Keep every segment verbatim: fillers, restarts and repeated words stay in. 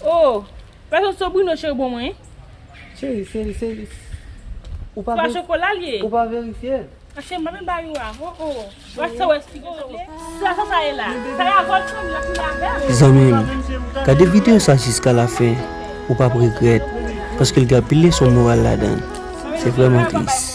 Oh, pa tann sobrino cheri bon mwen. Cheri, cheri, cheri. Ou pa... Swa chokola l ye. Ou pa verifye? Mache m pa menm ba yo a. Oh, oh. Wè sa w esplike w. Sa, sa, sa ye la. Sa la vòl fanmi la pou la bèl. Zanmi m, gade videyo sa jiska la fen. Ou p ap regrèt. Paske l gen anpil leson moral ladan l. Se vrèman tris.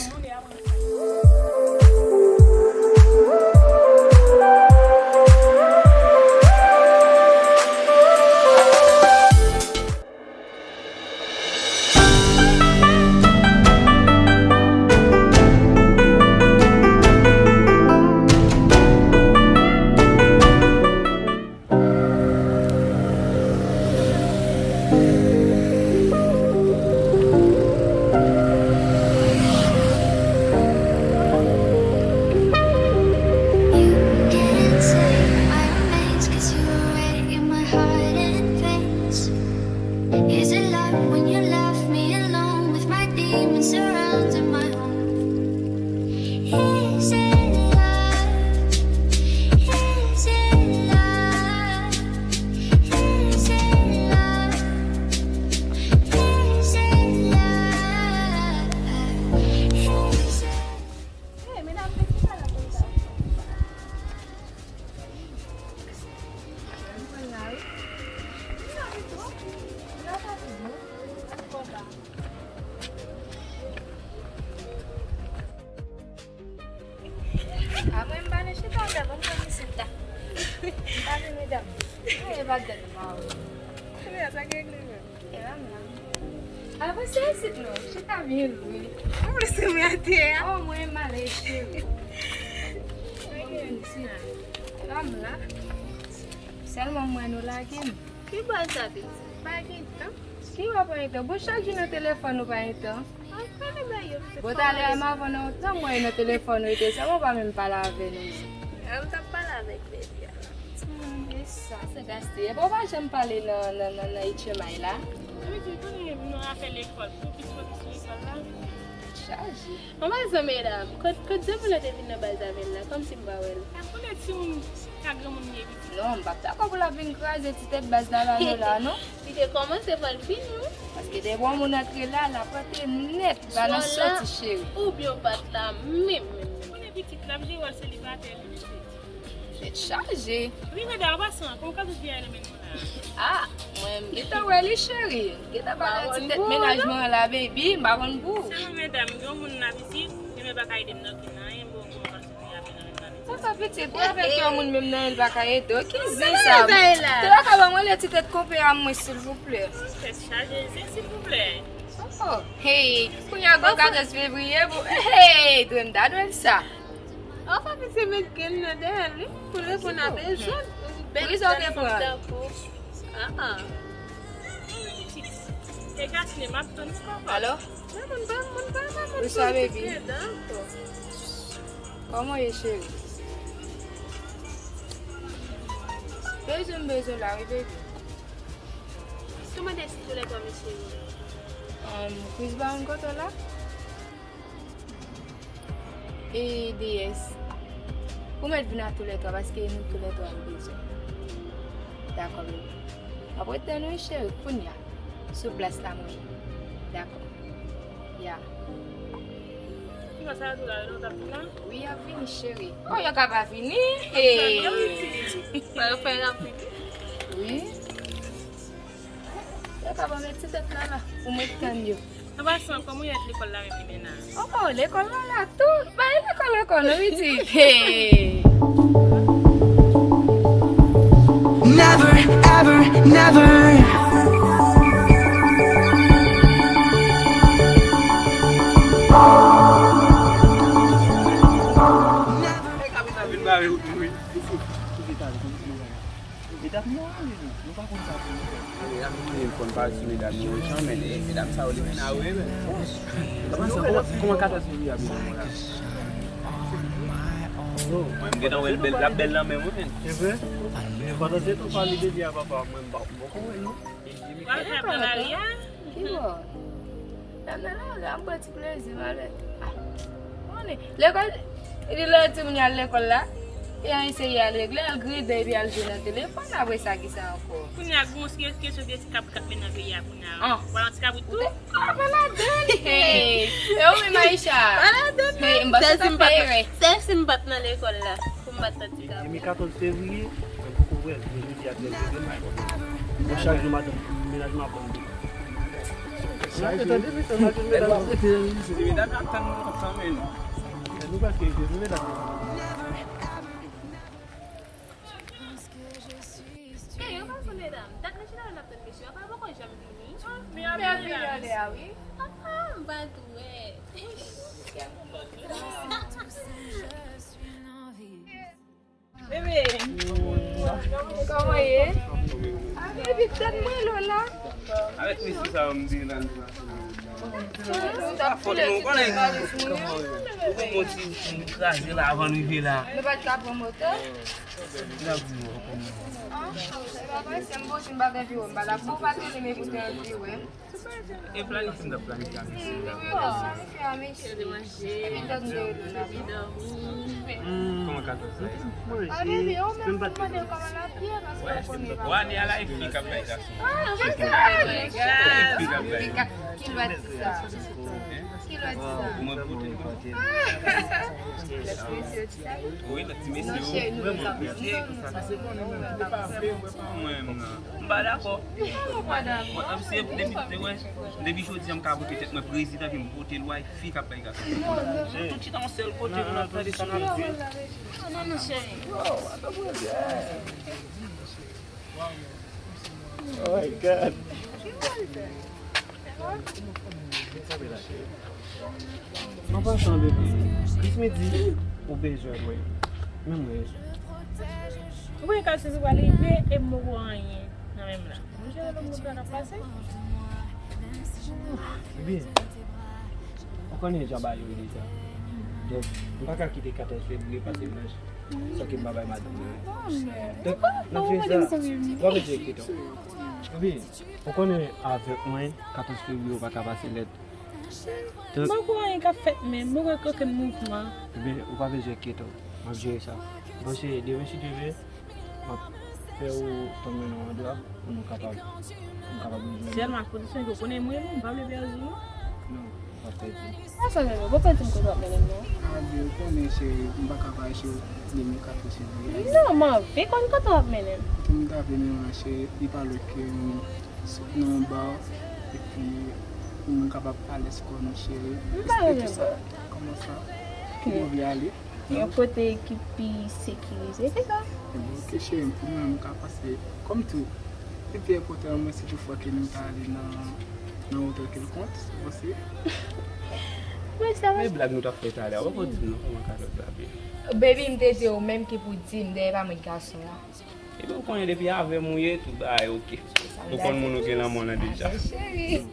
You can't take my remains, 'cause you were right in my heart and veins. Is it love when you left me alone with my demons surrounding my home? Is it love? Is it love? Is it love? Is it love? Is it... Hey, medam, men ki bagay konsa? A mwen, m pa nan chita avè m, m konn isit la. M pa nan medam. Ay, e pa gade m a ou. Kounye a, sa ki regle menm? E pa m la. Avanse isit non, chita byen lwen. Ou vle sou mwen atè a? Oh, mwen mal, cheri. Mwen gen isit. E pa m la. Sèlman mwen nou lage m. Ki bòl sa pitit? Pa gen tan. Ki bòl pa gen tan? Bon, chak jou nan telefòn ou pa gen tan. Bon, talè a m avan nan yon tan mwen nan telefòn ou te, sa mwen pa menm pale avè nou menm. A, m t ap pale avèk bèbè a. Hmm, e sa, se gaste. Epi w pa janm pale nan, nan, nan, nan H M I la? Wi, se konnen nou afè lekòl, tou plis fokis sou lekòl la. Chaje. Mwen pa zanmi medam, kot, kot zanmi w la te vin nan baz avè l la, kòmsi m pa wè l. A konnen timoun ka granmoun ye pitit. Non, m p ap dakò pou l ap vin kraze ti tèt baz la ba nou la, non. Li te kòmanse fò l fini, wi. Paske depi yon moun antre la, l ap antre nèt, pa nan sòti, cheri. Oubyen w pa t la menm, menm, menm. Konnen pitit la, m jere w selibatè, li pitit. Tèt chaje. Wi, medam, an pasan, kòman w ka tout byen nan men nou la? Ah, mwen, m gentan wè li, cheri. M gentan pale ti tèt mennaj mwen an la, baby, m pa konn pou ou. Sèlman, medam, gen yon moun nan pitit, li menm pa ka ede m nan okenn anyen, bon, bon, Papa pitit, ou avèk yon moun menm nan el pa ka ede w. Ki zen sa? Te la ka ban mwen lè ti tèt konpè a mwen, silvouplè. Tèt chaje, zen, silvouplè. Oh, hey, kounye a gon katòz fevriye pou, hey, dwe m ta dwe l sa. Oh, papi, se met grenn nan dèyè l, wi. Pou l reponn a bezwen. Prizon te pran. Ah, ah. E Jasmine, m ap tann ou, papa. Alo? Mwen moun pa, moun pa, mwen moun... Bonsoir, baby. Kòman w ye, cheri? Bezwen m bezwen w la, wi, baby. Kòman de si toulètwa, mesye yo? Um, Chris Brown kote w la? E D S. Ou mèt vin a toulètwa, paske nou toulètwa n bezwen. Dakò, baby. M ap ret tann ou, cheri, kounya. Sou plas la, mwen. Dakò. Ya. Ki sa yo di la, yo t ap vin la? Wi, y ap vini, cheri. Oh, yo ka pa vini? Hey. Sa yo fè rapid. Wi. Yo ka ban mwen ti tèt la la, pou mwen tann yo. An pasan, kòman w ye ak lekòl la menm, Limena? Oh, lekòl la la tou. Pa gen lekòl ankò non, pitit. Hey. Never, ever, never. Never. Etap nou ale, nou pa konn sa pou nou fè. Medam nou ye, l konn pale sou medam yo, jan men, e, medam sa yo, li vin a wè, men. Kòman sa, kòman, kòman katòz fevriye ap vin la? Mwen, m gentan wè l bèl, l ap bèl nan men mwen, men. Se vre? Pandan se tan w pale de li a papa, mwen, m pa, m poko wè l, non. Wap fè pran lari a? Ki bò? Dam nan la, la, m pran ti plezi, m ale. Ah, konnen. Lekòl, li lè timoun yo al lekòl la. E an eseye al regle, al gride epi al jwe nan telefòn, apre sa, kisa ankò? Kounye a, gon kesyon de ti kabrit k ap mennen nan peyi a kounye a. Ah. Ou pa nan ti kabrit tou? Ah, pa ladan li. Hey. E ou menm, Aïcha? Pa ladan li. Hey, m pa sou ta pere. Sèl si m pa t nan lekòl la, pou m pa t nan ti kabrit. Depi katòz fevriye, mwen poko wè l, men jodi a trèz fevriye, m pa wè l. Bon, chak jou, madanm, mennaj mwen ap ban m de. Chak jou. Medam ap tann nou ansanm, men nou. Nou pa ke medam. Ey, yo pa sou medam. Dat nou chita la n ap tann mesye a, pa poko janm vini. Men ap vini lè a, wi. Ah, ah, m pa t wè. Bebe. Kòman ye? Ah, baby, tann mwen, Lola. Avèk mesye sa yo, m di nan. Sa fòt nou konnen. Ou konn yon ti, ti kraze la avan n rive la. Nou pa t ka pran moto? N ap di w, konn. Ah, se pa vre, se m bouch, m pa gen viro, m pa la. Bon, pa tande, men pou te anvi wè. E planifye, m t ap planifye avèk sila. Kòman katòz la ye? Wa ane a la e fi k ap bay gason. Fi k ap bay. Ki lwa di sa? Ki lwa di sa? Mwen pote. Wi, lòt ti mesye yo. Mwen menm nan. M pa dakò. Mwen, m se depi, te wè, depi jodi a m ka vote tèt mwen prezidan, epi m pote lwa, e fi k ap bay gason. Nou tout chita yon sèl kote pou n ap tande sa n ap di. Non, non, cheri. Oh my God. An pasan, baby, Chris me di ou bezwen mwen. Men mwen. Ou pa ka sezi pral rive e m poko anyen nan men m la. Ou jere lòt moun sa k ap pase? Baby, ou konnen jan bagay yo ye deja. Donk, m pa ka kite katòz fevriye pase blanch. Sa ke m pa bay madanm mwen. Donk, n ap jere sa. W ap jere kito. Wi, ou konnen avèk mwen, katòz fevriye ou pa ka pase lèd. Donk, mwen kwè anyen k ap fèt menm, mwen wè okenn mouvman. Ebyen, ou pa bezwen enkyete w. M ap jere sa. Bon, cheri, demen si Dye vle, m ap fè ou tann mwen nan yon andwa pou nou kapab, pou nou kapab jwenn. Sèlman ak kondisyon ke w konnen mwen, mwen pa vle pèdi non. Non. W ap pèdi. Sa sa, Jojo? Bon, pèdi m kote w ap mennen m non. Abi, ou konnen, cheri, m pa ka pa cheri, demen katòz fevriye. Non, m anvi konn kote w ap mennen m. Kote m ta vle mennen w la, cheri, li pa lòt ke, um, sot nan yon ba, epi nou kapab alèz kò nou, cheri. M pa renmen ba. Kòman sa? Kote w vle ale? Yon kote ki pi sekirize, se sa. Ebyen, ok, cheri, pou mwen, m ka panse, kòm tou, pi pi enpòtan an mwen, se toutfwa ke nou ta ale nan, nan otèl kèlkonk, ou panse? Mwen, sa va. Men blag nou t ap fè talè a, ou poko di m non, kòman katòz la ye? Baby, m te di ou menm ki pou di m, dèyè pa mwen gason an. Ebyen, ou konnen depi avè m ou ye, tout bagay ok. Ou konn moun ou gen nan men w lan deja. Cheri.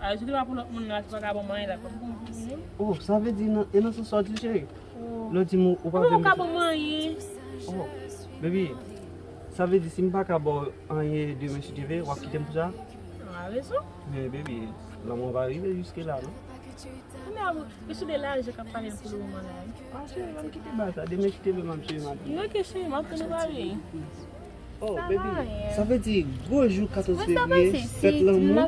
A, si te pa pou lòt moun nan, se pa ka ban m anyen la, pa pou moun. Oh, sa vle di, nan, e nan sans sa w di, cheri? Oh. Lè w di m ou pa vle. Ou pa ka ban m anyen. Oh, baby, sa vle di si m pa ka ba w anyen demen si Dye vle, w ap kite m pou sa? Ou gen rezon. Men, baby, lanmou pa rive jiske la, non? Kounye a, e sou de lajan k ap pale pou le moman la, wi. Ah, cheri, ann kite bagay sa. Demen si Dye vle, m ap jere, m ap jere. Ok, cheri, m ap tann ou pale. Oh, baby, sa vle di gwo jou katòz fevriye, fèt lanmou,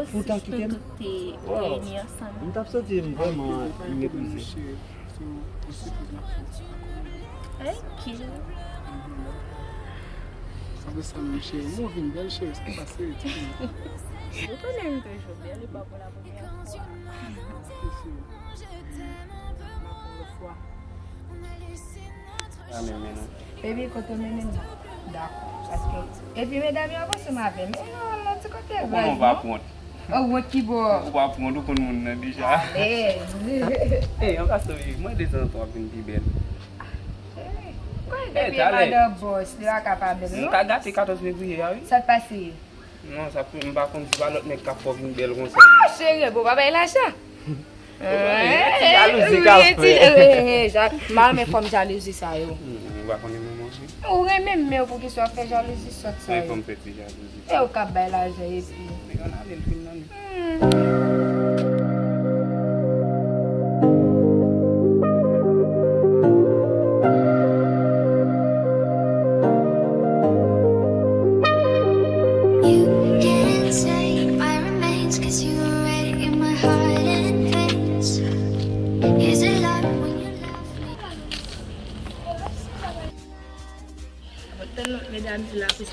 pou w ta kite m? Wow. M t ap santi m vrèman meprize. Ok. Sa vle sa menm, cheri. Mwen vin bèl, cheri, sa k pase? Ou konnen m toujou bèl, e pa pou la premyè fwa. Sa menm, men non. Baby, kote w mennen m nan? Dakò. Paske, epi medam yo avanse m avè m. E yo al nan ti kote vèj non. Ou konnen w pa pwont. Oh, wont ki bò? Ou pa pwont, ou konn moun nan deja. Alèz. Ey, an pasan, wi, mwen detanzantan w ap vin pi bèl. Cheri, konnen depi madan bòs, li pa ka pa bèl non. M ka gate katòz fevriye a, wi. Sa k pase? Non, sa pou, m pa konn si pa lòt nèg k ap fè w vin bèl konsa. Ah, cheri, bon, pa bay lajan. Ti jalouzi k ap fè. M pa renmen fòm jalouzi sa yo. Hmm, ou pa konnen manman wi. Ou renmen m, men poukisa w ap fè jalouzi sòt sa yo? Fè m fè ti jalouzi. E ou k ap bay lajan epi. Nèg ann ale l fin nan li. Hmm.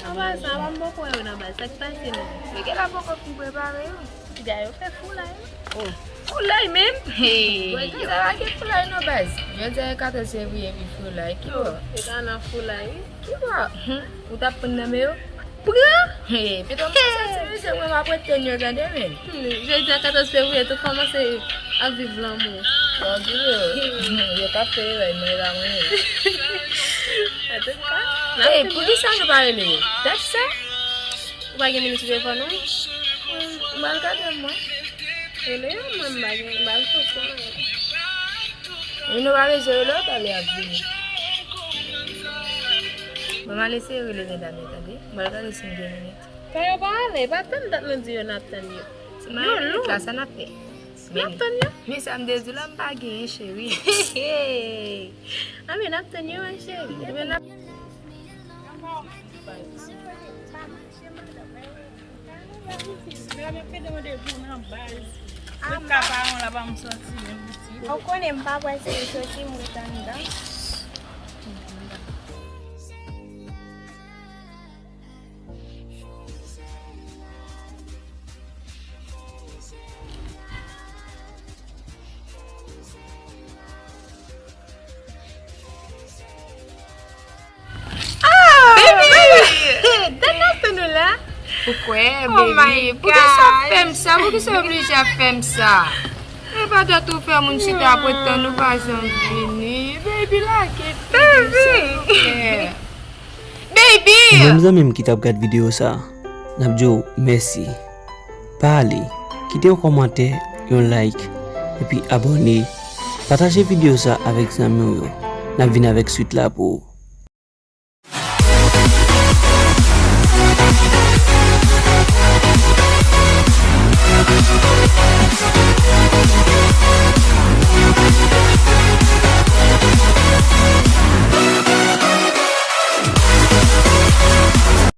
Anba sa, pa m poko wè yo nan baz. Sa k pase menm? Men gen la poko fin prepare yo. Piga yo fè foulay. Oh, foulay menm? Hey. Wè, gen sa pa gen foulay non baz. Jodi a e katòz fevriye epi foulay. Ki bò? Yo ta nan foulay wi. Ki bò? Ou t ap pran nan men yo? Pran? Hey, pito m pa santi misye mwen m ap ret tann yo tande men. Jodi a katòz fevriye tou kòmanse ap viv lanmou. Bon, di yo. Yo t ap fè erè men la mwen. Antouka, hey, poukisa nou pa rele yo? Dat sa? Ou pa gen minit sou telefòn ou? M pral gade mwen. Rele yo, mwen m pa gen, m pa gen telefòn. Wi, nou pa bezwen rele yo, talè y ap vini. Mwen m al eseye rele medam yo tande. M pral gade si m gen minit. Fè yo pa ale, pa tann dat nou di yo n ap tann yo. Ti mari la sa n ap fè. N ap tann yo. Men sa m te di w la m pa genyen cheri. Anben n ap tann yo wi cheri. Ebyen n ap. Ou konnen m pa prese soti m ret anndan. Ah, baby! Dada tann ou la. Ou kwè, baby? Poukisa w ap fè m sa? Poukisa w oblije ap fè m sa? E pa dat ou fè moun chita ap ret tann ou pa janm vini. Baby, lage figi m silvouplè. Baby! Ou menm zanmi m ki t ap gad videyo sa, n ap di w mèsi. Pa ale, kite yon kòmantè, yon like, epi abòne. Pataje videyo sa avèk zanmi w yo. N ap vin avèk swit la pou ou.